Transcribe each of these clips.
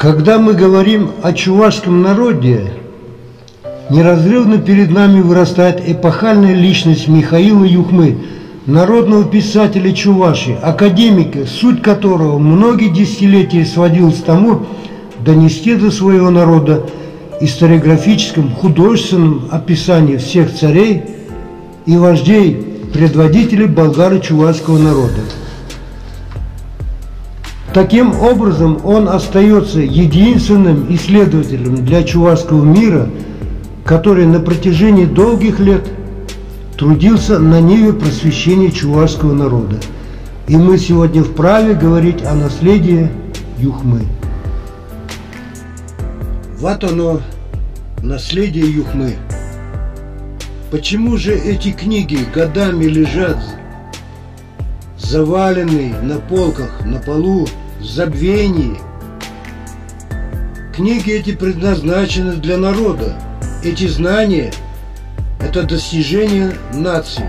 Когда мы говорим о чувашском народе, неразрывно перед нами вырастает эпохальная личность Михаила Юхмы, народного писателя Чувашии, академика, суть которого многие десятилетия сводилась к тому, донести до своего народа историографическом, художественном описании всех царей и вождей, предводителей болгар-чувашского народа. Таким образом, он остается единственным исследователем для чувашского мира, который на протяжении долгих лет трудился на ниве просвещения чувашского народа. И мы сегодня вправе говорить о наследии Юхмы. Вот оно, наследие Юхмы. Почему же эти книги годами лежат заваленные на полках, на полу, в забвении? Книги эти предназначены для народа. Эти знания – это достижение нации.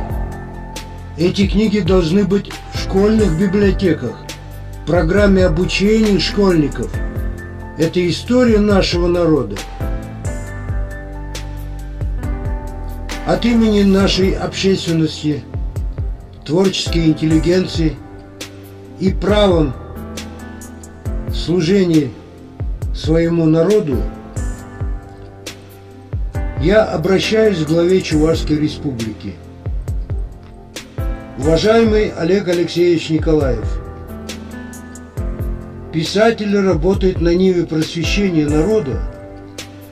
Эти книги должны быть в школьных библиотеках, в программе обучения школьников. Это история нашего народа. От имени нашей общественности, творческой интеллигенции и правом служении своему народу я обращаюсь к главе Чувашской Республики. Уважаемый Олег Алексеевич Николаев, писатель работает на ниве просвещения народа,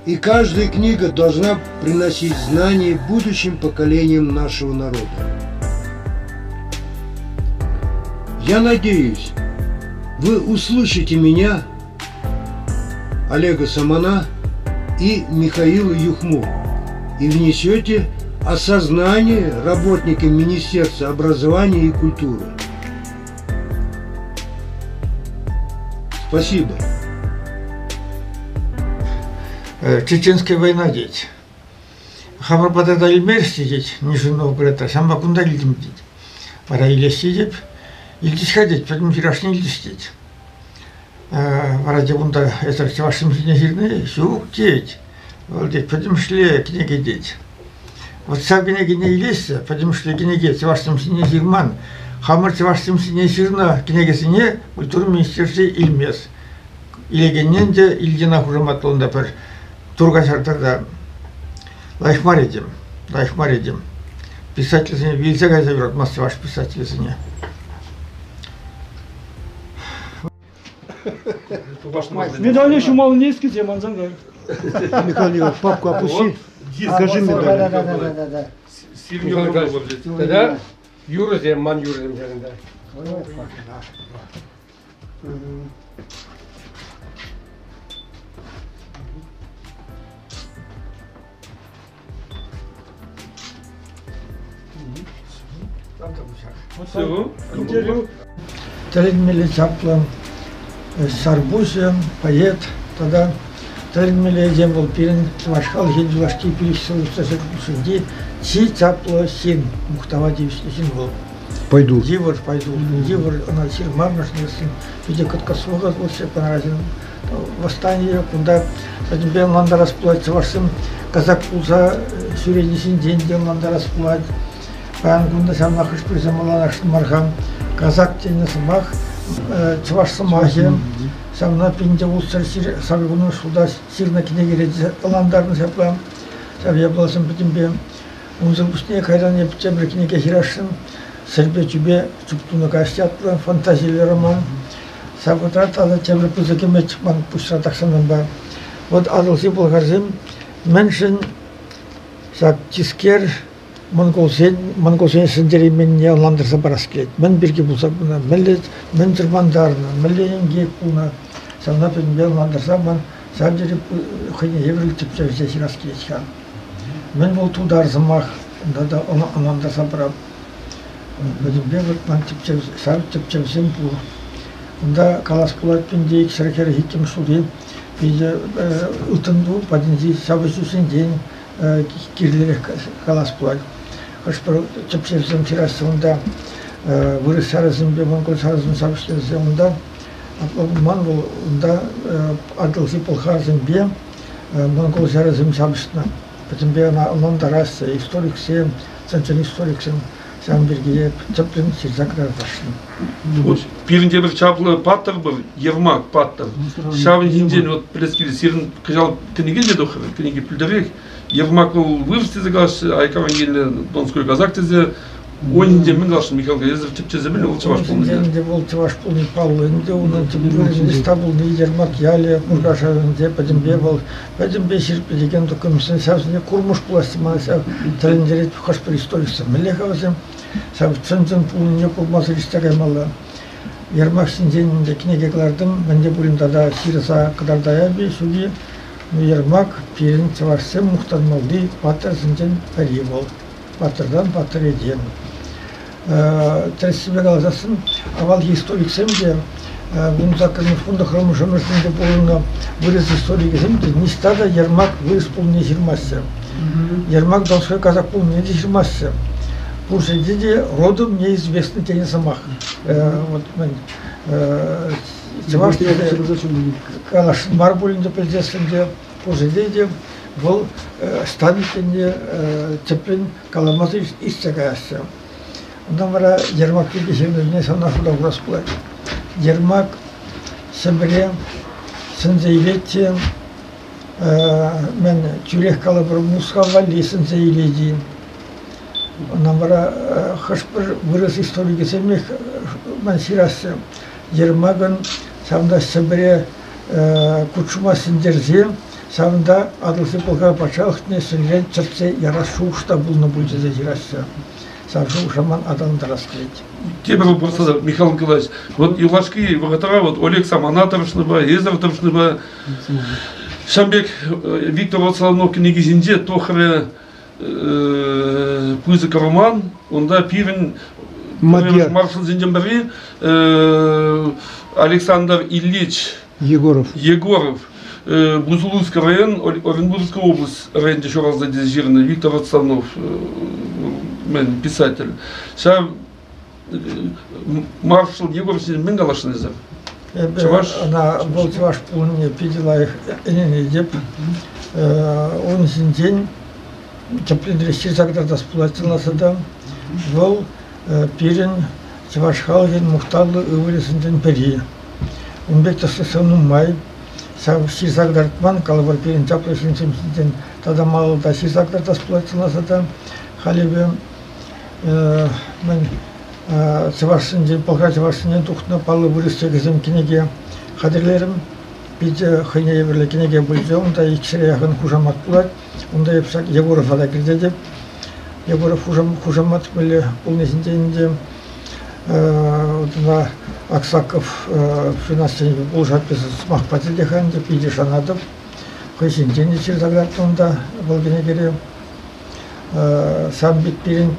и каждая книга должна приносить знания будущим поколениям нашего народа. Я надеюсь, вы услышите меня, Олега Самана и Михаила Юхму, и внесете осознание работникам Министерства образования и культуры. Спасибо. Чеченская война тет. Хамӑр пата та илмерӗҫ тет, Нижний Новгорода, ҫавӑнпа кунта илтӗм тет. Вара илес тетӗп, илтӗҫ-ха тет, пӗтӗм ҫырашне илтӗҫ тет. Вара те кунта эсӗр чӑвашсем ҫине ҫырни ҫук тет. Вӑл тет, пӗтӗмӗшле кӗнеке тет. Вот ҫав кӗнекене илеҫҫӗ, пӗтӗмӗшле кӗнеке чӑвашсем ҫине ҫырман. Хамӑр чӑвашсем ҫине ҫырнӑ кӗнекесене культура министерстви илмест. Илекеннен те Ильина хушаматлӑ унта пӗр Туркаҫарта та лайӑх мар этем, лайӑх мар этем. Писательсене вилсе кайса юратмасть чӑваш писателӗсене. Медале ҫумаллине эскизе мансан кай. Михаил Иванович, папку опусти. Покажи медаль. Да, да, да, да, да. Тогда юрӑсем, ман юрӑсем ҫакӑнта. Интервью. Тӗлӗнмелле чаплӑ сарпуҫӗ, поэт тата тӗлӗнмелле этем вӑл пирӗн чӑваш халӑхӗн юлашки пилӗкҫул чи чаплӑ ҫын, мухтава тивӗҫлӗ ҫын вӑл. Пойду. Йывӑр пойду. Йывӑр ӑна ҫырмамӑшне питӗ кӑткӑс вӑхӑт вӑл панарасем восстание кунта пӗтӗмпе ӑнлантарас пулать. Чӑвашсем казак пулса ҫӳрени ҫинчен те ӑнлантарас пулать. Паян кунта ҫавна хӑш-пӗрисем ӑнланасшӑн мар-ха. Казак тенӗ сӑмах чӑваш сӑмахӗ. Ҫавна пинте ултсӑр сакӑрвуннӑмӗш ҫулта ҫырнӑ кӗнекере те ӑнлантарнӑ ҫапла. Ҫав япаласем пӗтӗмпе. Унсӑр пуҫне кайран эп тепӗр кӗнеке ҫырасшӑн. Сӗрпе тӳпе чуптунӑ каҫ ятлӑ фантазиллӗ роман. Ҫав вӑхӑтра тата тепӗр пысӑк ӗмӗт ман пуҫра тахҫантанпа. Вот Атӑлҫи пӑлхарсем мӗншӗн ҫак тискер монголсен, монголсене ҫӗнтерейменнине ӑнлантарса парас килет. Мӗн пирки пулса пынӑ, мӗнле, мӗн чӑрмантарнӑ, мӗнле инкек пулнӑ, ҫавна пӗтӗмпе ӑнлантарса ман ҫав тери хӑйне евӗрлӗ тӗпчевҫе ҫырас килет-ха. Мӗн вӑл тутар сӑмах, унта та ӑнлантарса парап. Пӗтӗмпе выртман тӗпчев, ҫав тӗпчевсем пур. Унта калас пулать пинте 242 ҫулхи питӗ ылтӑн ту патӗнчи ҫапӑҫусенчен кирлӗрех калас пулать. Хӑш-пӗр тӗпчевсем ҫыраҫҫӗ унта, вырӑс ҫарӗсемпе монгол ҫарӗсем ҫапӑҫнисем унта. Апла пулман вӑл унта Атӑлҫи пӑлхарсемпе монгол ҫарӗсем ҫапӑҫнӑ. Пӗтӗмпе ӑна ӑнлантараҫҫӗ историксем, чӑн-чӑн историксем ҫавӑн пирки тӗплӗн ҫырса кӑтартасшӑн. Вот пирӗн тепӗр чаплӑ паттӑр пур, Ермак паттӑр. Ҫавӑн ҫинчен вот пӗлес килет, сирӗн кӑҫал кӗнеке те тухрӗ, кӗнеке пӗлтерех. Ермак вӑл вырӑс тесе калаҫҫӗ, айккаран килнӗ Донской казак тесе. Ун ҫинчен мӗн каласшӑн, Михаил Эсӗр тӗпчесе пӗлнӗ, вӑл чӑваш пулнӑ. Ӗнтӗ вӑл чӑваш пулни паллӑ ӗнтӗ, унӑн тӗп вырӑнӗ ӑҫта пулни Ермак ялӗ, Муркаш районӗнче пӗтӗмпе вӑл пӗтӗмпе ҫирӗплетекен документсен ҫавсене курмӑш пуласси мана ҫав тӗлӗнтерет хӑш-пӗр историксем. Мӗнле-ха вӗсем ҫав чӑн-чӑн пулнине курмасӑр ӳссе каймалла. Ермак ҫинчен ӗнтӗ кӗнеке кӑлартӑм, мӗн те пулин тата ҫырса кӑтартаяп-и, ҫук-и. Ермак пирӗн чӑвашсем мухтанмалли паттӑрсенчен пӗри вӑл. Паттӑртан паттӑр этем. Тӗрӗссипе каласассӑн, авалхи историксем те 18-мӗш, 19-мӗш ӗмӗрсенче пурӑннӑ вырӑс историкӗсем те ниҫта та Ермак вырӑс пулнине ҫырмаҫҫӗ. Ермак Донской казак пулнине те ҫырмаҫҫӗ. Пур ҫӗрте те родом неизвестный тенӗ сӑмах. Вот мӗн чӑваш каласшӑн мар пулин те пӗлсессӗн те пур ҫӗрте те вӑл ӑҫтан иккенне тӗплӗн каламасӑр иртсе каяҫҫӗ. Унтан вара Ермак пирки ҫырнине ҫавна шута хурас пулать. Ермак Ҫӗпӗре сӗнсе илет те, мӗн, тӳрех калӑпӑр, Мускав валли сӗнсе илет-и. Унтан вара хӑш-пӗр вырӑс историкӗсемех мӗн ҫыраҫҫӗ. Ермакӑн ҫавӑнта Ҫӗпӗре Кутшума сӗнтерсе ҫавӑнта Атӑлҫи Пӑлхар патшалӑхне ҫӗнӗрен чӗртсе ярас шухӑш та пулнӑ пуль тесе ҫыраҫҫӗ. Ҫав шухӑша ман аталантарас килет. Тепӗр вопрос, Михаил Николаевич. Вот юлашки вӑхӑтра вот Олег Самана тӑрӑшнипе, эсӗр тӑрӑшнипе ҫавӑн пек Виктор Вацлавнов кӗнекисенче тухрӗ пысӑк роман. Унта пирӗн маршалсенчен пӗри Александр Ильич Егоров. Егоров Бузулукский район, Оренбургская область районӗнче ҫуралса тесе ҫырнӑ Виктор Отставнов мӗн писатель. Ҫав маршал Егоров ҫинчен мӗн каласшӑн эсӗ? Чӑваш? Ӑна вӑл чӑваш пулнине питӗ лайӑх ӗненетӗп. Ун ҫинчен тӗплӗнрех ҫырса кӑтартас пулать чӑнласа та. Вӑл пирӗн чӑваш халӑхӗн мухтавлӑ ывӑлӗсенчен пӗри. Ун пек тӗслӗхсем нумай. Ҫав ҫырса кӑтартман, калӑпӑр, пирӗн чаплӑ ҫынсем ҫинчен тата малалла ҫырса кӑтартас пулать чӑнласа та. Халӗ мӗн чӑвашсенчен, пӑлхар чӑвашсенчен тухнӑ паллӑ вырӑс чӗлхисем кӗнеке хатӗрлерӗм. Питӗ хӑйне евӗрлӗ кӗнеке пулчӗ. Унта икҫӗре яхӑн хушамат пулать. Унта эп ҫак Егорова та кӗртетӗп. Егоров хушамат мӗнле пулни ҫинчен те ӑна Аксаков финанс пулӑшать тесе сӑмах пачӗ те-ха ӗнтӗ, питӗ шанатӑп. Хӑй ҫинчен те ҫырса кӑтартнӑ унта вӑл кӗнекере. Ҫавӑн пек пирӗн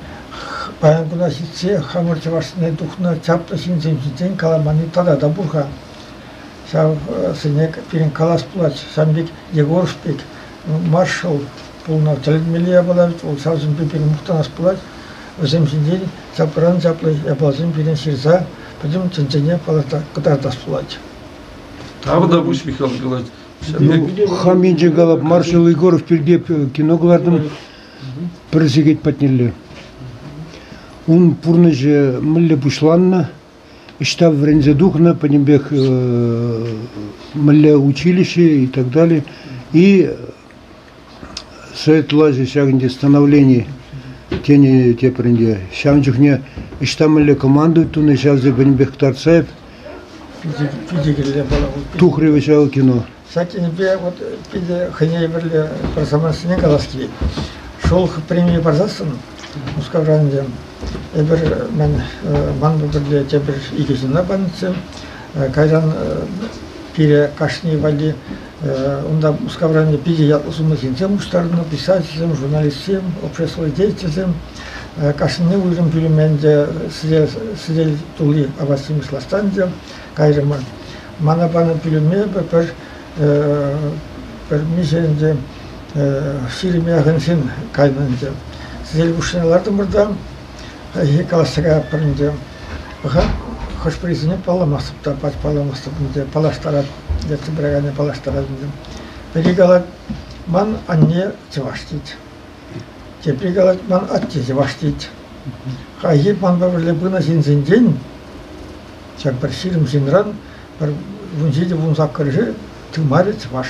паян куна ҫитсе хамӑр чӑвашсене тухнӑ чаплӑ ҫынсем ҫинчен каламанни тата та пур-ха. Ҫав сӗнек пирӗн калас пулать, ҫавӑн пек Егоров пек маршал пулнӑ тӗлӗнмелле япала вӗт вӑл, ҫавсемпе пирӗн мухтанас пулать. Вӗсем ҫинчен чаплӑран чаплӑ япаласем пирӗн ҫырса пӗтӗм тӗнчене кӑтартас пулать. Тавтапуҫ, Михаил Николаевич. Ну, хам енчен калап, маршал Егоров пирки кино кӑлартӑм пӗр сехет патнелле. Ун пурнӑҫӗ мӗнле пуҫланнӑ, ӑҫта вӗренсе тухнӑ, пӗтӗмпех мӗнле училище и так далее. И совет влаҫӗ ҫакӑнти становлени тенӗ тепринче. Ҫавӑн чухне ӑҫта мӗнле команда тунӑ, ҫавсем пӗтӗмпех кӑтартса эп Питӗ кирлӗ тухрӗ ҫав кино. Ҫак енӗпе вот питӗ хӑйне евӗрлӗ пӗр самантсене калас килет. Шел премии парсассӑн Мускавран ӗнтӗ эпир мӗн манпа пӗрле тепӗр икӗ ҫынна панӑччӗ. Кайран пире кашни валли унта Мускавран ӗнтӗ питӗ ятлӑ-сумлӑ ҫынсем пуҫтарӑннӑ, писательсем, журналистсем, обществӑлла деятельсем. Кашнине уйрӑм пӳлӗме ӗнтӗ сӗтел тулли апат-ҫимӗҫ лартса ӗнтӗ кайрӑмӑр. Мана панӑ пӳлӗме пӗр пӗр миҫе ӗнтӗ 20 яхӑн ҫын кайнӑ ӗнтӗ. Сӗтел хушшине лартӑмӑр та хайхи калаҫса каятпӑр ӗнтӗ. хӑш-пӗрисене палламастӑп та, пач палламастӑп ӗнтӗ, паллаштарать, ертсе пыраканӗ паллаштарать ӗнтӗ. Пӗри калать, ман анне чӑваш тет. Тепри калать, ман атте чӑваш тет. Хайхи манпа пӗрле пынӑ ҫынсенчен, ҫак пӗр 20 ҫынран, пӗр 17-18-шӗ тымарӗ чӑваш.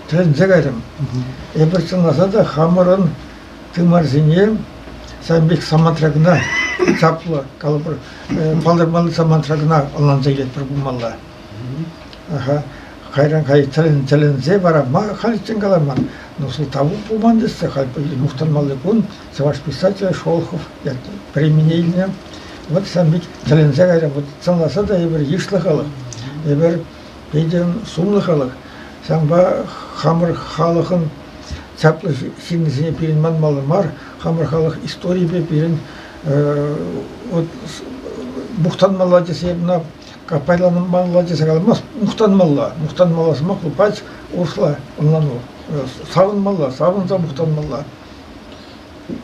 Тӗлӗнсе кайрӑм. Эпир чӑнласа та хамӑрӑн тымарсене ҫавӑн пек самантра кӑна чаплӑ, калӑпӑр, палӑрмалли самантра кӑна ӑнланса илетпӗр пулмалла. Аха. Кайран кай тӗлӗнсе вара ма халиччен каламан. Но сӑлтаву пулман тесе халь мухтанмалли кун чӑваш писателӗ Шолохов премине илнӗ. Вот ҫавӑн пек тӗлӗнсе кайрӑм. Вот чӑнласа та эпир йышлӑ халӑх. Эпир питӗ сумлӑ халӑх. Ҫавӑнпа хамӑр халӑхӑн чаплӑ ҫыннисене пирӗн манмалла мар, хамӑр халӑх историйӗпе пирӗн вот мухтанмалла тесе ӑна пайланмалла тесе каламас, мухтанмалла. Мухтанмалла сӑмах вӑл пач урӑхла ӑнлану. Савӑнмалла, савӑнса мухтанмалла.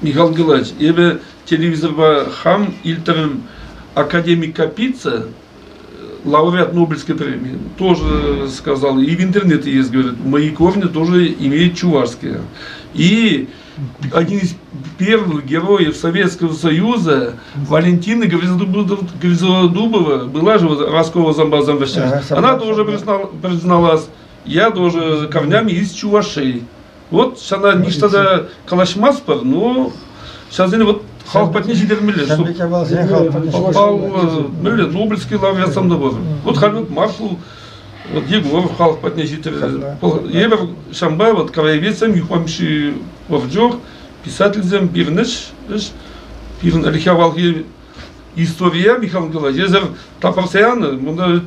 Михаил Николаевич, эпӗ телевизорпа хам илтрӗм академик Капица лауреат Нобелевской премии, тоже сказал, и в интернете есть, говорит, мои корни тоже имеют чувашские. И один из первых героев Советского Союза, Валентина Гризодубова, была же Роскова Замбазом Она тоже призналась, я тоже корнями из чувашей. Вот она ничто да калаҫмастпӑр, но сейчас вот халӑх патне ҫитермелле. Попал, мӗнле, Нобелевский лауреатсем да пур. Вот халь вот Маршал вот Егоров халӑх патне ҫитерсе. Эпир ҫампа вот краеведсем Юхмамши Вовчук, писательсем пирӗн ӗҫ, пирӗн ӗлӗкхи авалхи история Михаил Николаевич, эсӗр тапӑрса янӑ, мунта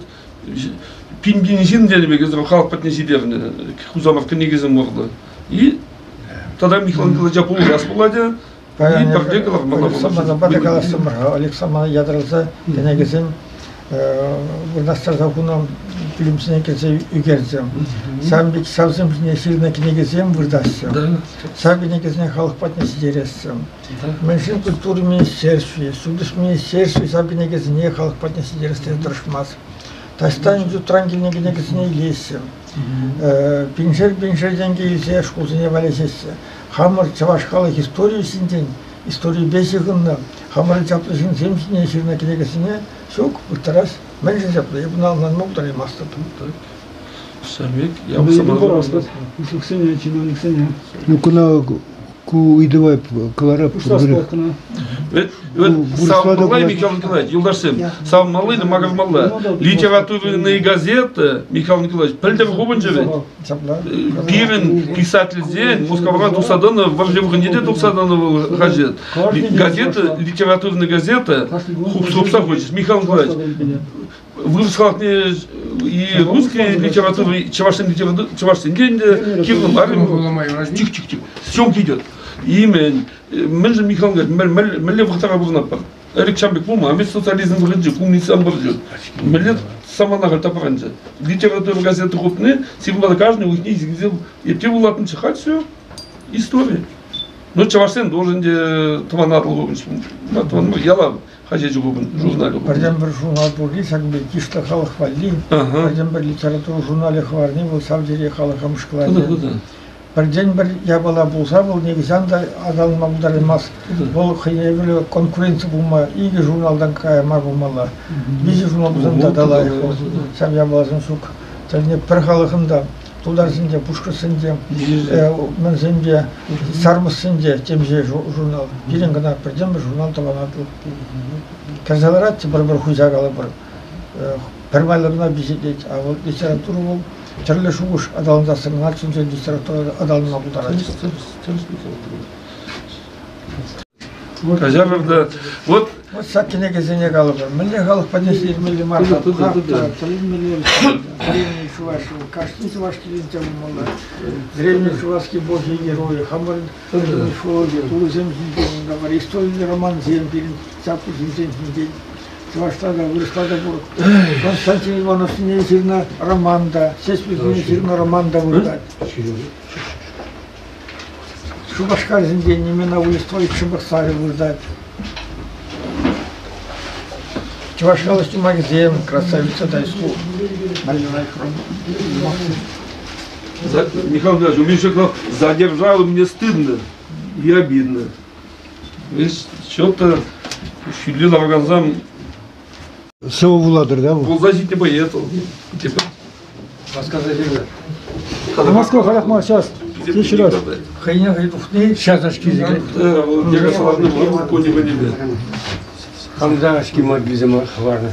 пин-пин ҫын тенӗ пек эсӗр халӑх патне ҫитернӗ Хусанов кӗнекисем урлӑ. И тата Михаил Николаевича пулӑшас пулать. Паян Александр калаҫтӑмӑр-ха. Александр ятарласа кӗнекесем вырнаҫтарса хунӑ пӳлӗмсене кӗрсе ӳкерчӗ. Ҫавӑн пек ҫавсем ҫине ҫырнӑ кӗнекесем выртаҫҫӗ. Ҫав кӗнекесене халӑх патне ҫитереҫҫӗ. Мӗншӗн культура министерстви, сутӑш министерстви ҫав кӗнекесене халӑх патне ҫитерес тесе тӑрӑшмасть. Таҫтан ютран килнӗ кӗнекесене илеҫҫӗ. Пиншер-пиншер тенкӗ илсе шкулсене валеҫеҫҫӗ. Хамӑр чӑваш халӑх историйӗ ҫинчен, историпе ҫыхӑннӑ хамӑрӑн чаплӑ ҫынсем ҫине ҫырнӑ кӗнекесене ҫук, вырттарас. Мӗншӗн ҫапла? Эп ӑна ӑнланма пултараймастӑп. Самик, я Пуҫлӑхсене, чиновниксене. Ну, куна ку ыйтӑва кӑларап. Савмалла, Михаил Николаевич, юлташсем, савмалли да макӑрмалла. Литературные газеты, Михаил Николаевич, пӗлтӗр хупӑнчӗ вӗт. Пирӗн писательсен Мускавра тухса тӑнӑ, вӑрҫӑ вӑхӑтӗнче те тухса тӑнӑ вӑл хаҫат. Газета, литературная газета хупса хучӗҫ. Михаил Николаевич, вырӑс халӑхне и русская литература, чӑвашсен литература, чӑвашсен те ӗнтӗ кирлӗ мар. Тих-тих-тих. Съемки идет. Имен, мӗншӗн Михаил Николаевич, мӗнле вӑхӑтра пурӑнатпӑр? Ӗлӗк ҫам пек пулман, ведь социализм вӑхӑтӗнче коммунистсем вӑрҫӑ. Мӗнле самана халь тапранчӗ. Литература газета хупни, сирӗн каждый уйӑхне илсе епле вулатӑнччӗ, халь все, история. Ну, чӑвашсен тоже ӗнтӗ Тӑван Атӑл хупӑнчӗ. Ялав хаҫачӗ хупӑн, журналӗ хупӑн. Пӗртен-пӗр журнал пурри ҫакӑн пек йышлӑ халӑх валли, пӗртен-пӗр литература журналӗ хӑварни вӑл ҫав тери халӑха мӑшкӑлать. Пӗртен-пӗр япала пулса вӑл нихӑҫан та аталанма пултараймасть. Вӑл хӑйне евӗрлӗ конкуренци пулма икӗ журналтан кая мар пулмалла. Виҫӗ журнал пулсан тата лайӑх вӑл. Ҫав япаласем ҫук. Тӗлне пӗр халӑхӑн та тутарсен те, пушкӑртсен те, мӗнсен те, сармӑссен те темиҫе журнал. Пирӗн кӑна пӗртен-пӗр журнал Тӑван Атӑл. Кӗрсе ларать пӗр-пӗр хуҫа калӑпӑр. Пӗр майлӑ кӑна пичетлет, а вӑл литература вӑл тӗрлӗ шухӑш аталантарса кӑна чун-чӗре литература аталанма пултарать. Каҫарӑр та, вот Вот ҫак кӗнекесене калӑпӑр. Мӗнле халӑх патне ҫитермелле мар-ха? Тӗлӗнмелле Древний чуваш, кашни чӑваш килӗнче пулмалла. Древний чувашский божьи герои, хамӑр мифологи, турӑсем ҫинчен унта вара историллӗ романсем пирӗн чаплӑ ҫынсем ҫинчен. Чӑвашла та, вырӑсла та пур. Константин Иванов ҫине ҫырнӑ роман та, Ҫеҫпӗл ҫине ҫырнӑ роман та выртать. Шупашкар ҫинчен Нимена Улистович Шӑпӑрсарӗ выртать. Чӑваш халӑх юмахӗсем, красавица та ку Михаил Николаевич, у меня еще сказал, за державу мне стыдно и обидно. Видишь, что-то ҫӳле ларакансам Сывӑ вулатӑр, да? Пулса ҫитнӗ боец вӑл. Типа. Москва халях мар сейчас. Следующий раз. Хӑйне хӑй тухни. Сейчас очки Хамза очки мобилизм хварны.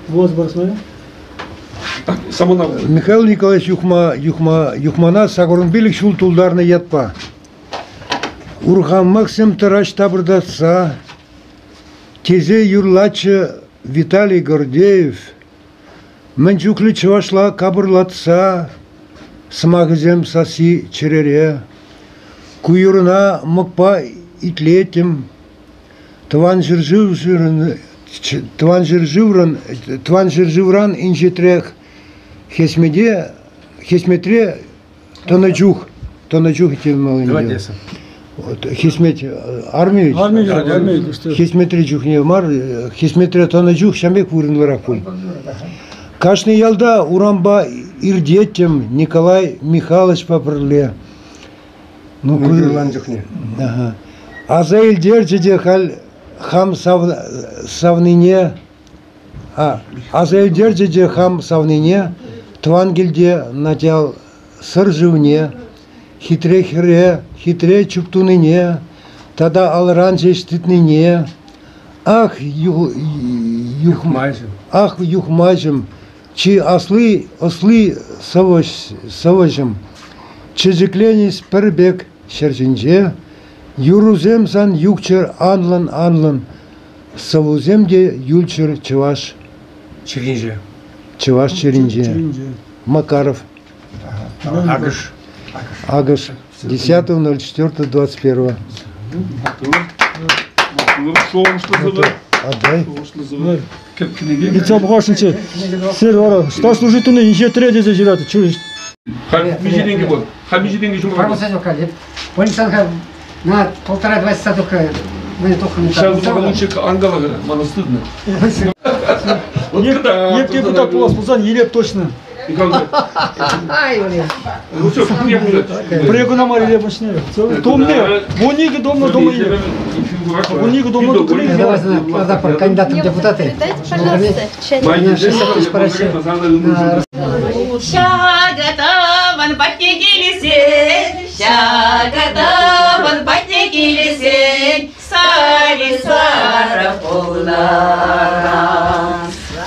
Вот, смотри. Михаил Николаевич Юхма, Юхма, Юхмана сакӑрӑн ҫул тултарнӑ ятпа. Урхамахсем тӑраҫ тапӑртатса, тесе юрлатчӗ Виталий Гордеев. Мӗн чухлӗ чӑвашла капӑрлатса сӑмахӗсем сасси чӗрере. Ку юрӑна мӑкпа итлеттӗм. Тӑван ҫӗршывшӑн Тӑван ҫӗршывран Тӑван ҫӗршывран инҫетрех хӗсмете хӗсметре тӑнӑ чух тӑнӑ чух темалли. Хӗсмет арми хӗсметре чухне мар, хӗсметре тӑнӑ чух ҫам пек вырӑнлӑрах пуль. Кашни ялта урампа иртеттӗм Николай Михайловичпа пӗрле. Ну, юрлан чухне. Ага. Аса илтерчӗ те халь хам савнине аса илтерчӗ те хам савнине тӑван килте Натял сӑр шывне, хитре хӗре, хитре чуптунине тата алран ҫеҫ тытнине. Ах, юхмаҫӑм. Ах, юхмаҫӑм, чи асли, ӑсли сӑвӑҫ, сӑвӑҫӑм. Чечекленес пӗр пек ҫӗр ҫинче, юрӑсем сан юхчӑр анлӑн-анлӑн, сӑвӑсем те юлччӑр чӑваш чӗринче. Чӑваш чӗринче. Макаров. Акӑш. Акӑш. 10.04.21. Отдай. Лица пӑхасшӑнччӗ. Сир вара, что служит уни инҫетре тесе ҫырать. Халь миҫе тенкӗ пур? Халь миҫе тенкӗ ҫумра? Полиция на полтора-два часа только Сейчас лучше ангела, мана стыдно. Еп депутат пулас пулсан, елеп точно. Ну все, Пӗр куна мар иле пуҫне. Домне, вуникӗ домна дома иле. Вуникӗ домна дома Кандидат в депутаты. Передайте, пожалуйста, в Ҫакӑ патне килсен, ҫакӑ тӑван патне килсен, сари сарӑ пулнӑран.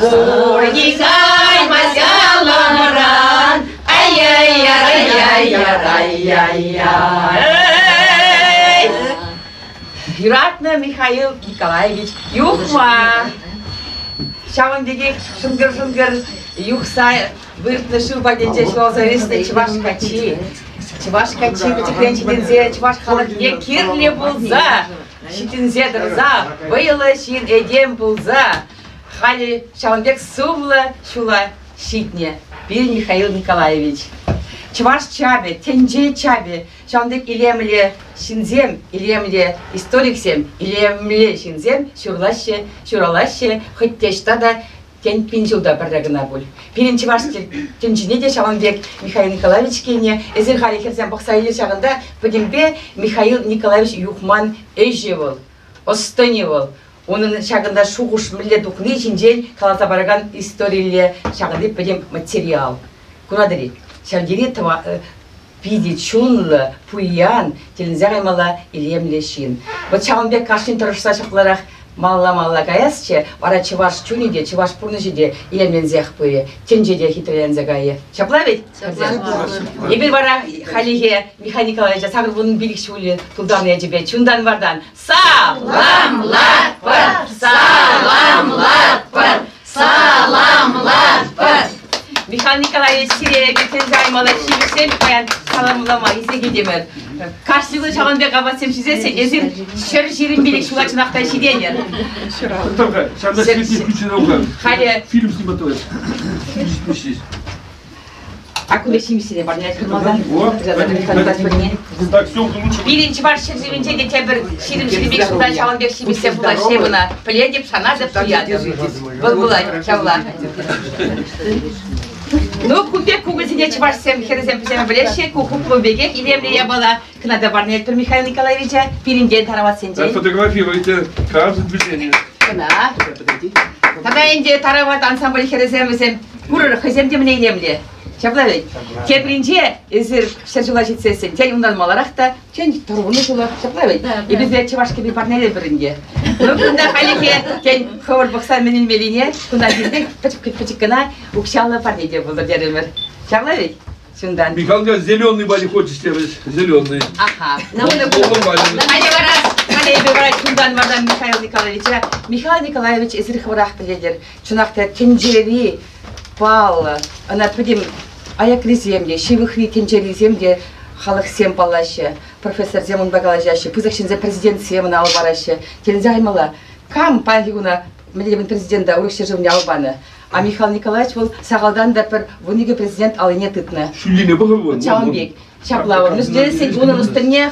Пурне каймасть аламран, ай-яй-яй-яй-яй-яй. Юратнӑ Михаил Николаевич Юхма. Ҫавӑн пекех шӑнкӑр-шӑнкӑр юхса выртнӑ шыв патӗнче ҫуралса ӳснӗ чӑваш каччи. Чӑваш каччи пӗчӗкрен ҫитӗнсе чӑваш халӑхне кирлӗ пулса, ҫитӗнсе тӑрса, вӑйлӑ ҫын этем пулса халӗ ҫавӑн пек сумлӑ ҫула ҫитнӗ пирӗн Михаил Николаевич. Чӑваш чапӗ, тӗнче чапӗ Ҫавӑн пек илемлӗ ҫынсем, илемлӗ историксем, илемлӗ ҫынсем ҫурлаҫҫӗ, ҫуралаҫҫӗ, хӑть те ӑҫта та, тен, пин ҫулта пӗрре кӑна пуль. Пирӗн чӑваш тӗнчине те ҫавӑн пек Михаил Николаевич килнӗ. Эсир халӗ хӗрсем пӑхса илӗр ҫакӑнта пӗтӗмпе Михаил Николаевич Юхман ӗҫӗ вӑл, ӑс-тӑнӗ вӑл. Унӑн ҫакӑнта шухӑш мӗнле тухни ҫинчен каласа паракан историлле ҫакӑнти пӗтӗм материал. Куратӑр-и? Ҫав тери питӗ чунлӑ, пуян, тӗлӗнсе каймалла илемлӗ ҫын. Вӑт ҫавӑн пек кашнин тӑрӑшса ҫапларах малалла-малалла каясчӗ, вара чӑваш чунӗ те, чӑваш пурнӑҫӗ те илемленсех пырӗ, тӗнче те хитреленсе кайӗ. Ҫапла ведь? Эпир вара хальлӗхе Михаил Николаевича 85 ҫулӗ тултарнӑ ячӗпе чунтан-вартан саламлатпӑр! Саламлатпӑр! Саламлатпӑр! Михаил Николаевич, сире тӗнче аймалла ҫимӗҫсем паян саламлама илсе килтӗмӗр. Кашни кун ҫавӑн пек апатсем ҫисессӗн эсир 125 ҫула чӑнах та ҫитенӗр. Ҫавна Халӗ фильм снимать. Акуле ҫимӗҫсене парнелет малтан. Пирӗн чӑваш ҫӗршывӗнче те тепӗр 20-25 ҫултан ҫавӑн пек ҫимӗҫсем пулаҫҫӗ ӑна. Пӗлетӗп, шанатӑп, туятӑп. Вӑл пулать ҫавла. Ну, ку пек кукӑльсене чӑвашсем, хӗрсем пӗҫерме пӗлеҫҫӗ. Ку хуплу пекех илемлӗ япала. Кӑна та парнелетпӗр Михаил Николаевича пирӗнтен тараватсенчен. Фотографируйте каждое движение. Кӑна. Тата ӗнтӗ тарават ансамбль хӗрӗсем вӗсем курӑр, хӑйсем те мӗне илемлӗ. Ҫапла вӗт. Тепринче эсир ҫӗр ҫула ҫитсессӗн, тен, унтан маларах та, тен, тӑрвунӑ ҫула, ҫапла вӗт. Эпир сире чӑваш кӗпи парнелетпӗр ӗнтӗ. Ну, кунта халӗхе, тен, хӑвӑр пӑхса мӗн илмеллине, кунта килсен пӗчӗк кӑна укҫаллӑ парне те пултӑр терӗмӗр. Ҫапла вӗт? Чунтан. Михаил Николаевич, зеленый бали хочешь терӗҫ, зеленый. Аха. Халӗ вара, халӗ эпӗ вара чунтан вара Михаил Николаевича. Михаил Николаевич, эсир хӑвӑрах пӗлетӗр. Чӑнах та тӗнчери паллӑ, ӑна пӗтӗм аякрисем те, ҫывӑхри тӗнчерисем те халӑхсем паллаҫҫӗ, профессорсем унпа калаҫаҫҫӗ, пысӑк ҫынсем президентсем ӑна ал параҫҫӗ. Тӗлӗнсе каймалла. Кам паянхи куна мӗнле президента урӑх ҫӗршывне ал панӑ? А Михаил Николаевич вӑл сахалтан та пӗр 12 президент аллине тытнӑ. Ҫӳллине пӑхӑр вӑл. Ҫавӑн пек. Ҫапла вӑл. Мӗншӗн унӑн ӑстӑнне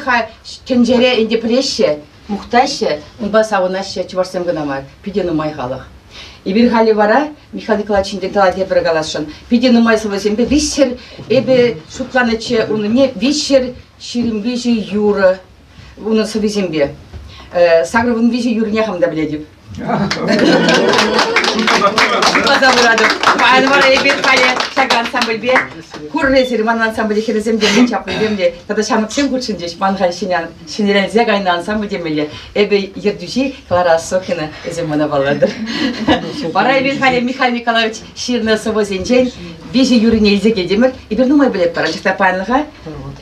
тӗнчере ӗнтӗ пӗлеҫҫӗ, мухтаҫҫӗ, унпа савӑнаҫҫӗ чӑвашсем кӑна мар, питӗ нумай халӑх. Эпир халӗ вара Михаил Николаевич ҫинчен тата тепӗр каласшӑн. Питӗ нумай сӑвӑсемпе виҫҫӗр, эпӗ шутланӑччӗ унӑнне 323 юрӑ унӑн сӑввисемпе. 83 юррине хам та пӗлетӗп. Шутласа пыратӑп. Паян вара эпир халӗ ҫак ансамбльпе курӑр эсир ман ансамбле хӗрӗсем те мӗн чаплисем те тата ҫамрӑксем хутшӑнчӗҫ. Ман халь ҫӗнӗленсе кайнӑ ансамбль темелле. Эпӗ ертӳҫи Клара Осокина, эсир мана паллатӑр. Вара эпир халӗ Михаил Николаевич ҫырнӑ сӑвӑсенчен виҫӗ юррине илсе килтӗмӗр. Эпир нумай пӗлетпӗр, анчах та паянлӑха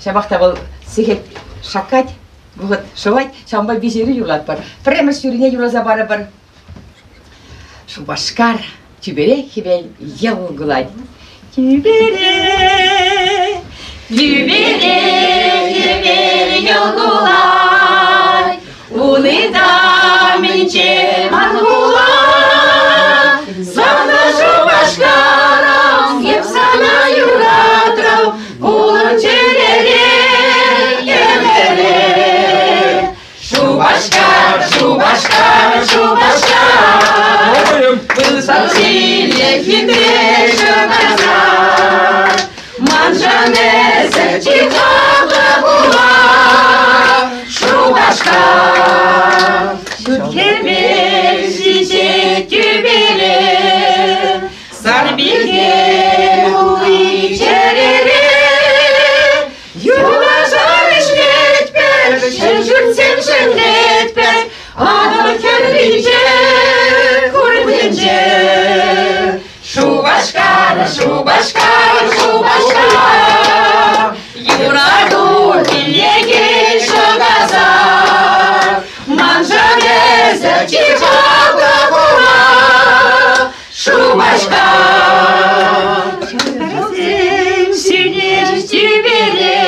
ҫапах та вӑл сехет шаккать. Вӑхӑт шӑвать, ҫавӑнпа виҫӗ юрлатпӑр. Пӗрремӗш юррине юрласа парӑпӑр. Шупашкар тӳпере хӗвел йӑл кулать. Тӳпере, тӳпере хӗвел йӑл кулать, ун ытамӗнче ман хула. Сана Шупашкарӑм, эп сана юратрӑм, Унӑн чӗрере ӗмӗре. Шупашкар, Шупашкар, Шупашкар, пысӑк ҫиллӗ хитре ҫӑкасар. Маншӑн эсӗ чи хаклӑ хула, Шупашкар. Ҫут хӗвел ҫиҫет тӳпере, Сарпике хули чӗрере юнашар ӗҫлетпӗр, ҫӗн ҫуртсем ҫӗклетпӗр, Атӑл хӗрринче, куртӗнче. Шупашкар, Шупашкар, Шупашкар, юрату илекен ҫӑкасар. Маншӑн эсӗ чи хаклӑ хула. Шупашкар Сӳнет тӳпере,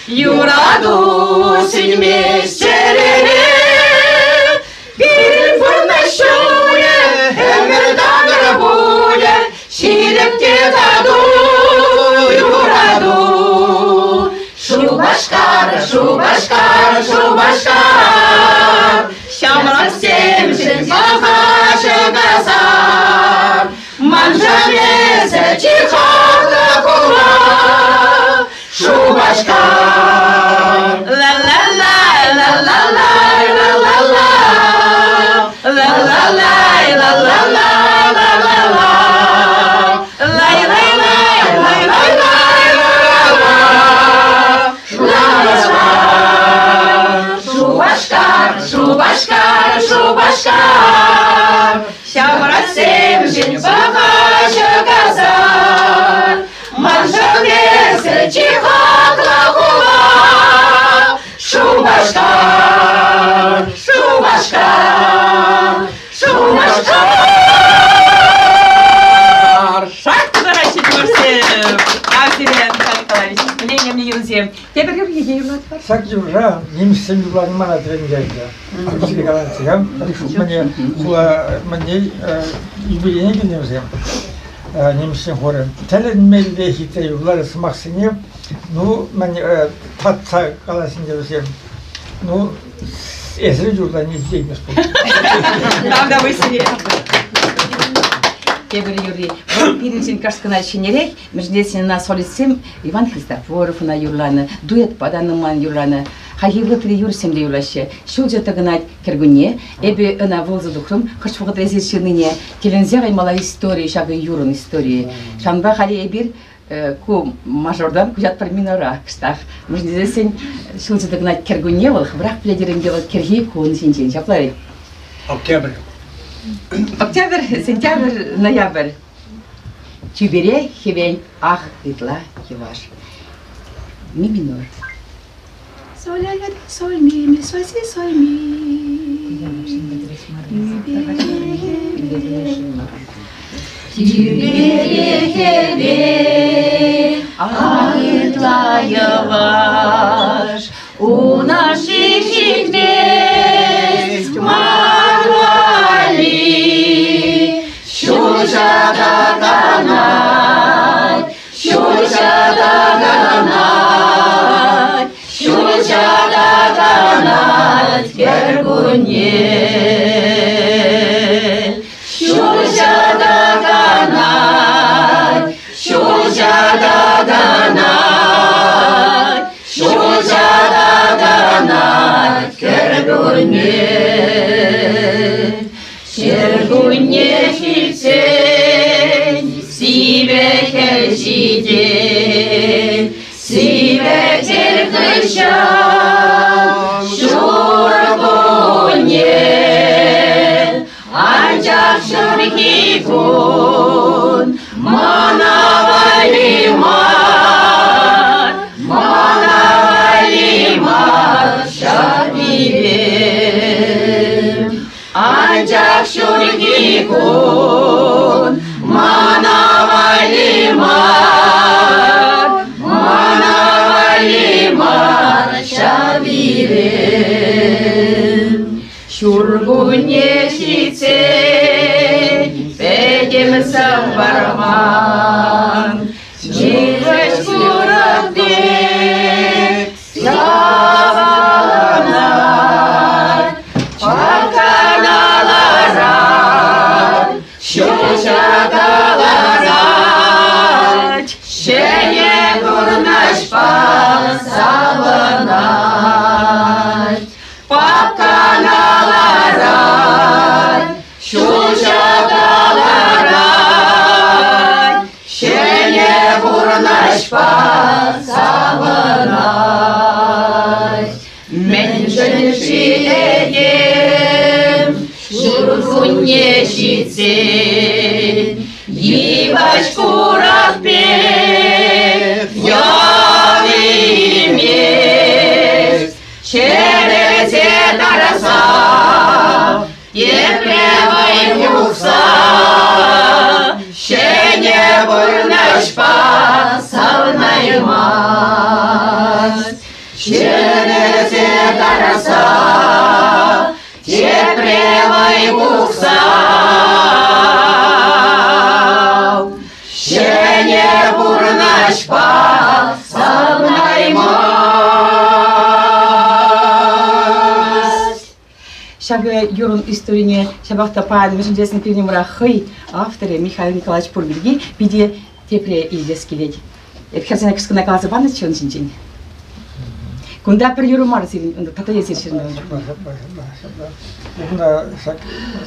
юрату сӳнмест чӗрере. Пирӗн пурнӑҫ ҫулӗ ӗмӗр такӑр пулӗ, ҫирӗп те тату юрату. Шупашкар, Шупашкар, Шупашкар, ҫамрӑксемшӗн паха ҫӑкасар. Маншӑн эсӗ чи хаклӑ хула, Шупашкар. Ла-ла-ла, ла-ла-ла, ла-ла-ла, ла-ла-ла, ла-ла-ла, ла-ла-ла. Шупашкар, Шупашкар, Шупашкар, ҫамрӑксемшӗн пахаҫӑ касар. Маншӑн эсӗ чи хаклӑ хула. Шупашкар, Шупашкар, Шупашкар! Шак тутараҫҫӗ чӑвашсем! Тав сире, Михаил Николаевич. Мӗне юрӑсем. Тепӗр юррине юрлатпӑр. Ҫак юрра нимӗҫсем юрлани мана тӗлӗнтерчӗ. Сире каланӑччӗ-ха. Мӗне хула мӗне юбилейне килнӗ вӗсем. Нимӗҫсен хорӗ. Тӗлӗнмелле хитре юрларӗ сӑмахсене. Ну, мӗн татса калас ӗнтӗ вӗсем. Ну, эсир юрлани ҫитеймест пуль. Правда, вы себе. Тепӗр юрри. Вӑл пирӗншӗн кӑшт кӑна ҫӗнӗрех. Мӗншӗн ӑна солистсем Иван Христофоров ӑна юрланӑ, дуэтпа та нумай юрланӑ. Хальхи вӑхӑтри юрӑҫсем те юрлаҫҫӗ. Ҫулҫӑ тӑкӑнать кӗркунне. Эпӗ ӑна вуласа тухрӑм. Хӑш вӑхӑтра эсир ҫырнине тӗлӗнсе каймалла истори, ҫакӑ юрӑн историйӗ. Ҫавӑнпа халӗ эпир ку мажортан куҫатпӑр минора кӑштах. Мӗншӗн тесен ҫулҫӑ тӑкӑнать кӗркунне вӑл, хӑвӑрах пӗлетӗр ӗнтӗ вӑл кӗрхи кун ҫинчен. Ҫапла ведь? Октябрь. Октябрь, сентябрь, ноябрь. Тӳпере хӗвел ах ытла йӑваш. Ми минор. Соль, ля, соль, ми, ми, соль, си, соль, ми. Тӳпере хӗвел ах ытла йӑваш, Унаши ҫитмест ман валли. Ҫулҫа таканать, ҫулҫа таканать, ҫулҫа таканать кӗркунне. Ҫулҫа таканать, ҫулҫа таканать, ҫулҫа таканать кӗркунне. Ҫуркунне ҫитсен сивӗ хӗл ҫитет, сивӗ хӗл хыҫҫӑн ҫуркунне. Анчах ҫурхи кун мана валли мар, мана валли мар ҫак илем. Анчах ҫурхи кун мана валли мар, мана валли мар ҫав илем. Ҫуркунне ҫитсен пӗтӗм сӑварман, йывӑҫ курӑк пек Ҫаваланать, пакана ларать, ҫулҫа каларать, ҫӗнӗ пурнӑҫпа савӑнать. Пакана ларать, ҫулҫа каларать, ҫӗнӗ пурнӑҫпа савӑнать. Мӗншӗн-ши этем ҫуркунне ҫитсен йывӑҫ курак пек йӑвимест, чӗрӗлсе тарса Епле вӑй хурса ҫӗнӗ пурнӑҫпа савӑнаймасть. Чӗрӗлсе тарса тепре вӑй пухса ҫӗнӗ пурнӑҫпа савӑнаймасть. Ҫакӑ юрӑн историне ҫапах та паян мӗншӗн тесен пирӗн умра хӑй авторӗ Михаил Николаевич пур пирки питӗ тепре илтес килет. Эп хӗрсене кӑшт кӑна каласа панӑччӗ ун ҫинчен. Кунта пӗр юрӑ мар сирӗн, тата эсир ҫырнӑ. Кунта ҫак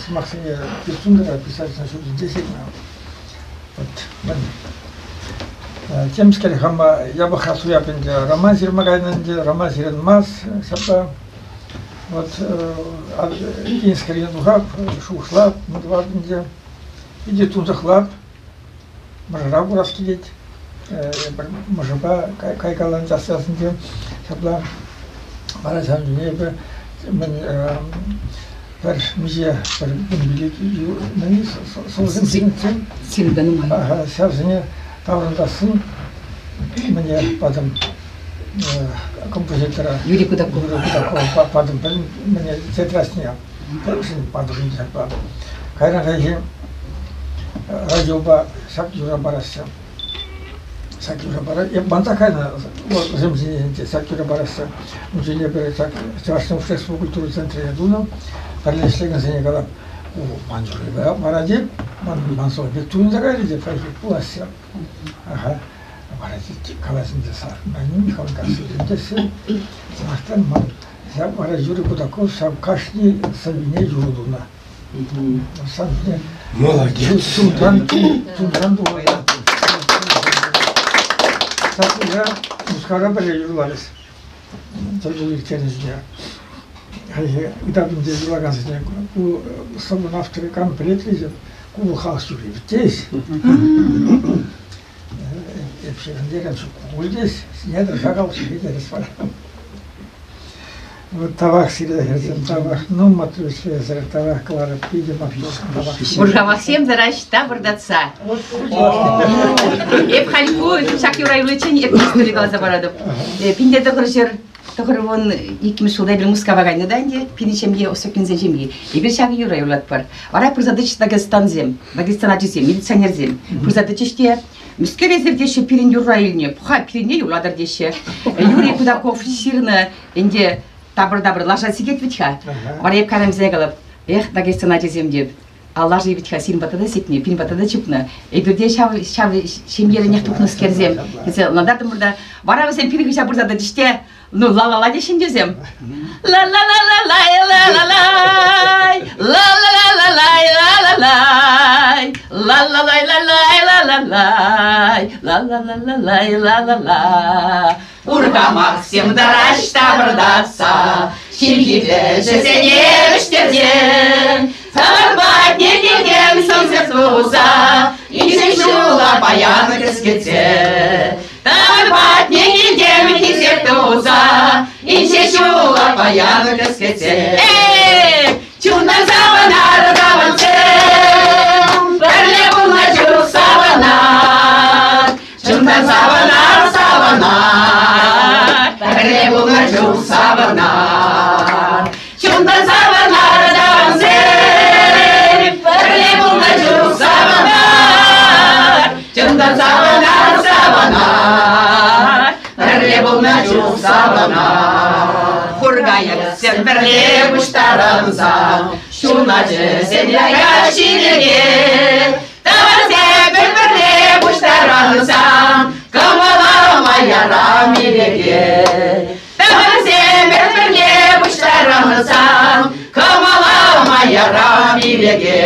сӑмахсене пирсунтӑра писательсен ҫуртӗнче ҫырнӑ. Вот, темскер хама япӑхра суяп ӗнтӗ. Роман ҫырма кайнӑ ӗнтӗ, роман ҫырӑнмас ҫапла. Вот тинӗс тухап, шухӑшлап, мӑтӑлап ӗнтӗ. Питӗ тунсӑхлап, мӑшӑра курас килет. Пӗр мӑшӑрпа кайкаланса ӗнтӗ. Ҫапла вара ҫавӑн чухне эпӗ мӗн пӗр миҫе пӗр 15 мӗн сӑвӑсем ҫырнӑччӗ. Сирӗнпе нумай. Ҫавсене таврӑнтассӑн мӗне патӑм композитора Юрий Кудаков. Юрий Кудакова патӑм мӗне тетрадьне патӑм ҫапла. Кайран хайхи радиопа ҫак юрра параҫҫӗ. Ҫак юрра пара эп манса кайнӑ вӗсем ҫинчен ҫак юрра параҫҫӗ. Ун ҫине пӗр ҫак Чӑваш общество культура центрне тунӑ. Пӗрле ӗҫлекенсене калап, ман юрри вара тет, ман ман сӑвӑ пек туйӑнса кайрӗ те хайхи пулаҫҫӗ. Аха, вара калаҫӑнчӗ Михаил Кассилин тесе. Сӑмахтан ман ҫав вара Юрий Кудаков ҫав кашни сӑввине юрӑ тунӑ. Молодец. Чунтан, чунтан тухать. Ҫак Мускавра пӗрле юрларӗҫ. Тӗлпулу ирттернӗ чухне. Хайхи ытапӗнче юрлакансене ку сӑввӑн авторӗ кам пӗлет-ши? Ку вӑл халӑх юрри вӗт Эп ҫырӑнтерем ҫук пуль Снедр шакал ҫитерес вара. Вот тавах сире, хӗрсем, тавах. Ну, Матвей, тавах кӑларӑп, питӗ маттур. Урхамахсем тӑраҫ тапӑртатса. Эп халь ку ҫак юра юличчен эп истори каласа паратӑп. Пинте тӑхӑр тӑхӑр иккӗмӗш ҫулта эпир Мускава кайнӑ та ӗнтӗ, пирӗн ҫемье, Осокинсен ҫемйи. Эпир ҫак юра юрлатпӑр. Вара пырса тӑчӗҫ дагестансем, Дагестан ачисем, милиционерсем. Пырса тӑчӗҫ те Мӗскер эсир теҫҫӗ пирӗн юрра илнӗ, пӑха пирӗнне юрлатӑр теҫҫӗ. Юрий Кудаков ҫырнӑ ӗнтӗ тапӑр-тапӑр лаша сикет вӗт-ха. Вара эп кайрӑм калап, эх, Дагестан ачисем теп, а лаши вӗт-ха сирӗн патра та сикнӗ, пирӗн патра та чупнӑ. Эпир те ҫав, ҫав ҫемьеренех тухнӑскерсем тесе ӑнлантартӑмӑр та. Вара вӗсем пирӗн хыҫа пырса тӑчӗҫ те, ну, ла-ла-ла теҫҫӗ ӗнтӗ Ла-ла-ла-ла-лай, ла-ла-лай, ла-ла-лай, ла-ла-лай, ла-ла-лай, ла-ла-лай, ла-ла-лай, ла-ла-лай, ла-ла-ла. Урхамахсем тӑраҫ тапӑртатса, ҫилхипе ҫӗсене вӗҫтерсе, Сар патне килтӗм сӑмсӑр туса, инҫе ҫула паян кӗскетсе. Тар патне килтӗм хисеп туса, инҫе ҫула паян кӗскетсе. Эй, чунтан савӑнар тӑвансем, пӗрле пулнӑ чух савӑнар. Чунтан савӑнар, савӑнар, пӗрле пулнӑ чух савӑнар. Чунтан савӑнар тӑвансем, пӗрле пулнӑ чух савӑнар. Чунтан савӑнар, савӑнар, пӗрле пулнӑ чух савӑнар. Хуркайӑксем пӗрле пуҫтарӑнсан, ҫуначӗсен яя ҫилеке, тӑвансем пӗр-пӗрне пуҫтарӑнсан, кӑмӑлӑма ярам ирӗке. Тӑвансем пӗр-пӗрне пуҫтарӑнсан, кӑмӑлӑма ярам ирӗке.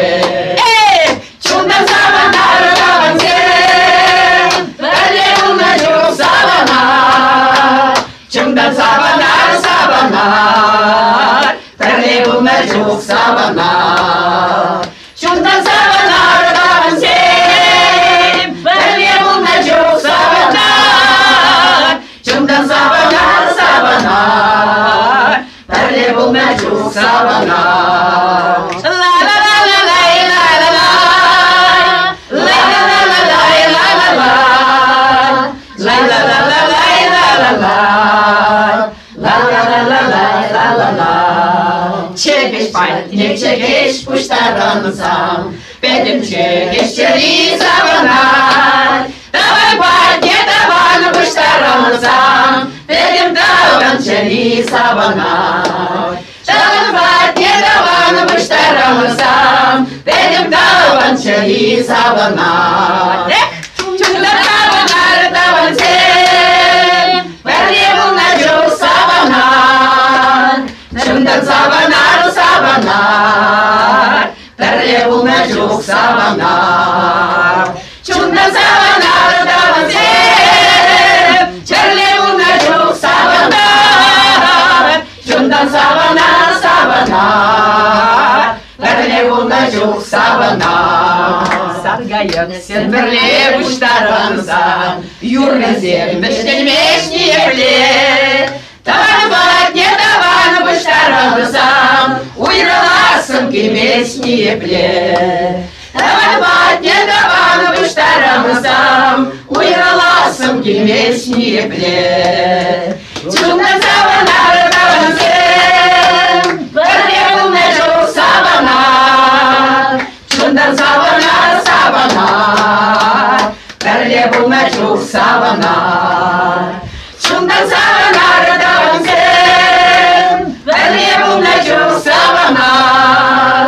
Эй, чунтан савӑнар тӑвансем, пӗрле пулнӑ чух савӑнар. Чунтан савӑнар, савӑнар, пӗрле пулнӑ чух савӑнар. Чунтан савӑнар тӑвансем, пӗрле пулнӑ чух савӑнар. Чунтан савӑнар, савӑнар, пӗрле пулнӑ чух савӑнар. Ла-ла-ла-ла-лай-ла-ла-лай, ла-ла-ла-ла-лай-ла-ла-лай, ла-ла-ла-ла-лай-ла-ла-лай, ла-ла-ла-ла-лай-ла-ла-ла. Чӗкеҫ патне чӗкеҫ пуҫтарӑнсан, пӗтӗм чӗкеҫ чӗри савӑнать. Тӑван патне тӑван пуҫтарӑнсан, пӗтӗм тӑван чӗри савӑнать. Тӑван патне тӑван пуҫтарӑнсан, пӗтӗм тӑван чӗри савӑнать. Эх, чунтан савӑнар тӑвансем, пӗрле пулнӑ чух савӑнар. Чунтан савӑнар, савӑнар, пӗрле пулнӑ чух савӑнар. Чунтан савӑнар тӑвансем, чӗрле пулнӑ чух савӑнар. Чунтан савӑнар, савӑнар, пӗрле пулнӑ чух савӑнар. Саркайӑксем пӗрле пуҫтарӑнсан, юррисем вӗҫленмеҫ ниепле. Тӑван патне тӑван пуҫтарӑнсан, уйрӑлассӑм килмест ниепле. Тӑван патне тӑван пуҫтарӑнсан, уйрӑлассӑм килмест ниепле. Чунтан савӑнар тӑвансем, пӗрле пулнӑ чух савӑнар. Чунтан савӑнар, савӑнар. Пӗрле пулнӑ чух савӑнар. Чунтан савӑнар тӑвансем, пӗрле пулнӑ чух савӑнар.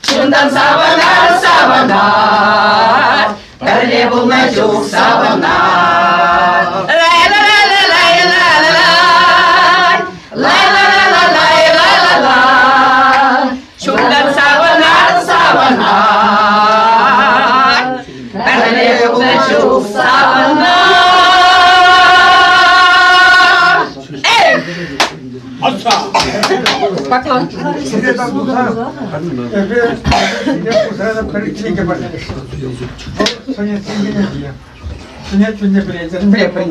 Чунтан савӑнар, савӑнар, пӗрле пулнӑ чух савӑнар. Лай-ла-ла-ла-лай-ла-ла-лай, лай-ла-ла-ла-лай-ла-ла. Чунтан савӑнар, савӑнар, пӗрле пулнӑ чух савӑнар. Эх! Поклон.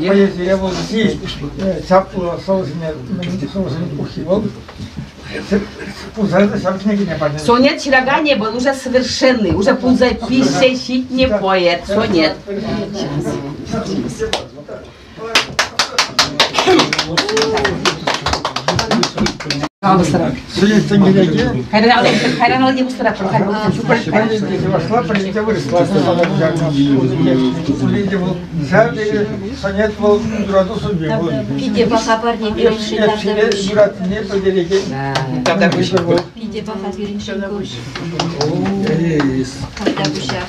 Поэзия вӑл чаплӑ сӑвӑсене пуххи вӑл. Сонет ҫыраканӗ вӑл уже совершенный, уже пулса пиҫсе ҫитнӗ поэт, сонет. Хайран алне пустарах Чӑвашла пӗринче вырӑсла Сонет вӑл юрату сӑвви вӑл. Питӗ паха парне пирӗншӗн. Юратнине пӗлтерекен. Питӗ паха пирӗншӗн ку. Тавтапуҫах.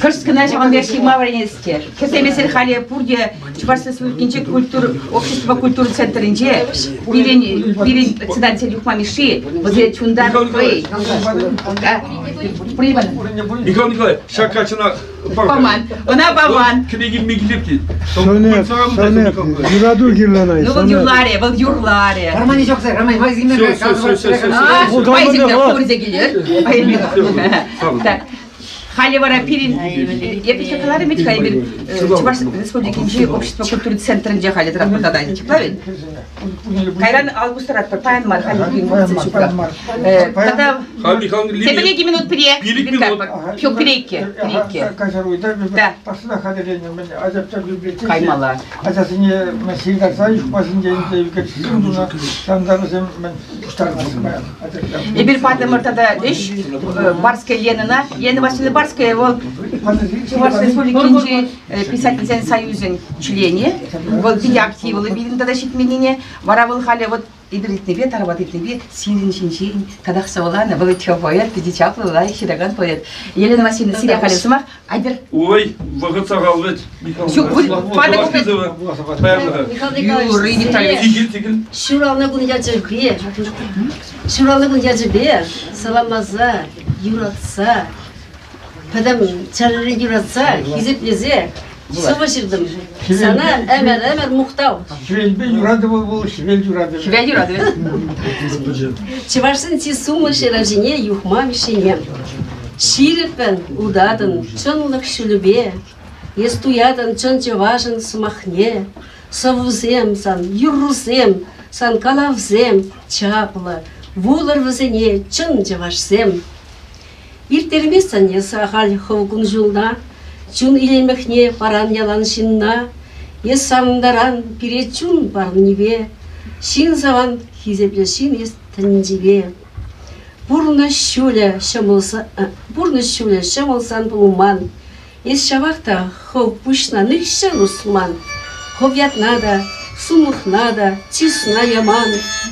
Кӑшт кӑна ҫавӑн пек ҫырма вӗренес те. Хӗрсемесӗр халӗ пурте Чӑваш Республикинчи культура общество культура центрӗнче пирӗн пирӗн председатель Юхма Мишши вӗсене чунтан хӑй. Михаил Николаевич, ҫак каччӑна паман. Ӑна паман. Кӗнеке микилеп тет. Сонет, сонет, юрату кирлӗ ӑна. Ну, вӑл юрларӗ, вӑл юрларӗ. Роман ҫок, Роман, Все, все, все, все, все. Пурте килер. Так. Халӗ вара пирӗн эпӗ каларӑм вӗт-ха эпир Чӑваш Республикинчи общество культури центрӗнче халӗ тӑратпӑр тата чӑпла вӗт. Кайран ал пустаратпӑр, паян мар, халӗ ҫукра. Тата тепӗр икӗ минут пире. Ҫук, пире иккӗ. Да. Каймалла. Ачасене ҫыртарса юхмасенчен те ӳкерчӗксем тунӑ, ҫавӑнта вӗсем пуҫтарӑнаҫҫӗ паян. Эпир патӑмӑр тата ӗҫ Барская Ленӑна. Лена Васильевна Барская вӑл Чӑваш Республикинчи писательсен союзӗн членӗ. Вӑл питӗ активлӑ пирӗн тата ҫитменнине. Вара вӑл халӗ вот эпир ыйтнипе, тарават ыйтнипе сирӗн ҫинчен татах сӑвӑланӑ. Вӑл ытти поэт, питӗ чаплӑ, лайӑх ҫыракан поэт. Елена Васильевна, сире халӗ сӑмах. Айтӑр. Ой, вӑхӑт сахал вӗт. Ҫук, Михаил Николаевич, ҫуралнӑ кун ячӗпе, ҫуралнӑ кун ячӗпе саламласа, юратса, пӗтӗм чӗререн юратса, хисеплесе сӑвӑ ҫыртӑм. Сана ӗмӗр-ӗмӗр мухтав. Хӗвелпе юратӑвӗ вӑл, хӗвел юратӑвӗ. Хӗвел юратӑвӗ. Чӑвашсен чи сумлӑ ҫыравҫине Юхма Мишшине. Ҫирӗппӗн утатӑн чӑнлӑх ҫулӗпе, Эс туятӑн чӑн чӑвашӑн сӑмахне. Сӑввусем сан, юррусем, сан калавсем чаплӑ, Вулӑр вӗсене чӑн чӑвашсем. Ирттерместӗн эс ахаль хӑв кун-ҫулна, Чун илемлӗхне паран ялан ҫынна. Эс савӑнтаран пире чун парнипе, Ҫын саван хисеплӗ ҫын эс тӗнчипе. Пурнӑҫ ҫулӗ ҫӑмӑл, пурнӑҫ ҫулӗ ҫӑмӑл сан пулман. Эс ҫавах та хӑв пуҫна нихҫан усман. Хӑв ятна та, сумлӑхна та, чысна яман.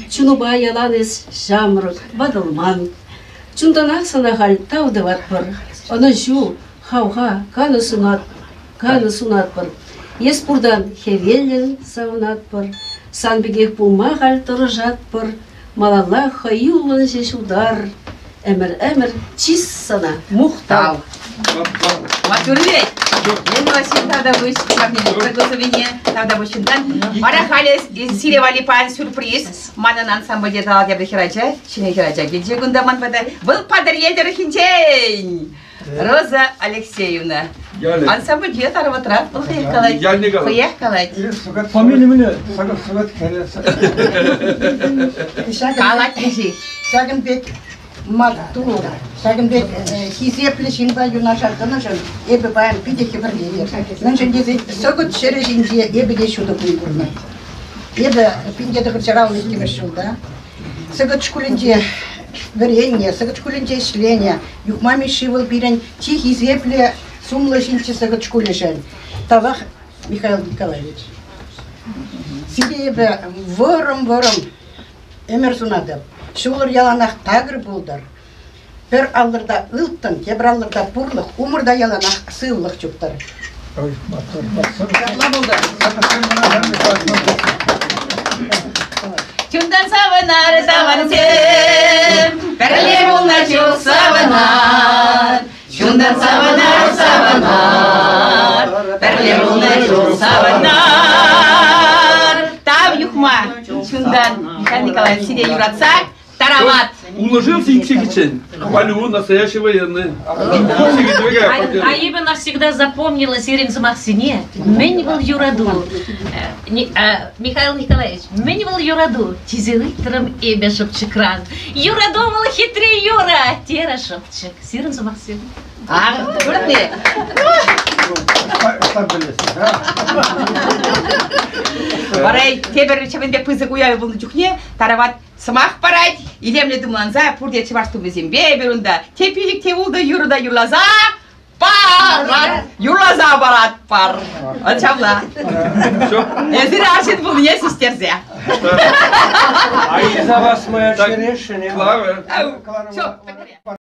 Чунупа ялан эс ҫамрӑк, ватӑлман. Чунтанах сана халь тав тӑватпӑр. Ӑнӑҫу, хавха, канӑ сунат, канӑ сунатпӑр. Эс пуртан хӗвеллӗн савӑнатпӑр. Сан пекех пулма халь тӑрӑшатпӑр. Малалла хӑюллӑн ҫеҫ утар, ӗмӗр-ӗмӗр чыс сана, мухтав! Маттур вӗт! Лена Васильевна тавтапуҫ парнеле согласование, тавтапуҫ чунтан. Вара халӗ сире валли паян сюрприз. Манӑн ансамбльте тала тепӗр хӗрача, ҫӗнӗ хӗрача килчӗ кунта ман пата. Вӑл Патӑрьел тӑрӑхӗнчен! Роза Алексеевна. Ансамбльте тараватра вӑл хӑех калать. Хӑех калать. Фамилия мӗне? Калать ҫеҫ. Ҫакӑн пек маттур, ҫакӑн пек хисеплӗ ҫынпа юнашар тӑнӑшӑн эпӗ паян питӗ хӗпӗртетӗп. Мӗншӗн тесен Сӑкӑт ҫӗрӗ ҫинче эпӗ те ҫутӑ кун курнӑ. Эпӗ 1952 ҫулта Сӑкӑт шкулӗнче вӗреннӗ, Сӑкӑт шкулӗнче ӗҫленӗ. Юхма Мишши вӑл пирӗн чи хисеплӗ Сумлӑ ҫынччӗ Сӑкӑт шкулӗшӗн. Тавах, Михаил Николаевич. Сире эпӗ вӑрӑм-вӑрӑм ӗмӗр сунатӑп. Ҫулӑр яланах такӑр пултӑр. Пӗр аллӑрта ылтӑн, тепӗр аллӑрта пурлӑх, умӑрта яланах сывлӑх чуптӑр. Ҫапла пултӑр. Чунтан савӑнар, савӑнсем, пӗрле пулнӑ чух савӑнар. Чунтан савӑнар, савӑнар, пӗрле пулнӑ чух савӑнар. Тав Юхма, чунтан Михаил Николаевич сире юратса тарават. Уложился и психичен. Хвалю, настоящий военный. А эпӗ навсегда запомнила сирӗн сӑмахсене. Мӗн вӑл юрату? Михаил Николаевич, мӗн вӑл юрату? Тесе ыйтрӑм эпӗ шӑпчӑкран. Юрату вӑл хитре юрӑ, терӗ шӑпчӑк. Сирӗн сӑмахсем. А, курни? Вара тепӗр ҫавӑн пек пысӑк уяв пулнӑ чухне тарават сӑмах парать, илемлӗ тумланса пурте чӑваш тумӗсемпе эпир унта те пилӗк, те ултӑ юрӑ та юрласа парат, юрласа паратпар. Вот ҫапла. Эсир арҫын пулнине систерсе. А из-за вас моя черешня. Клава. Все.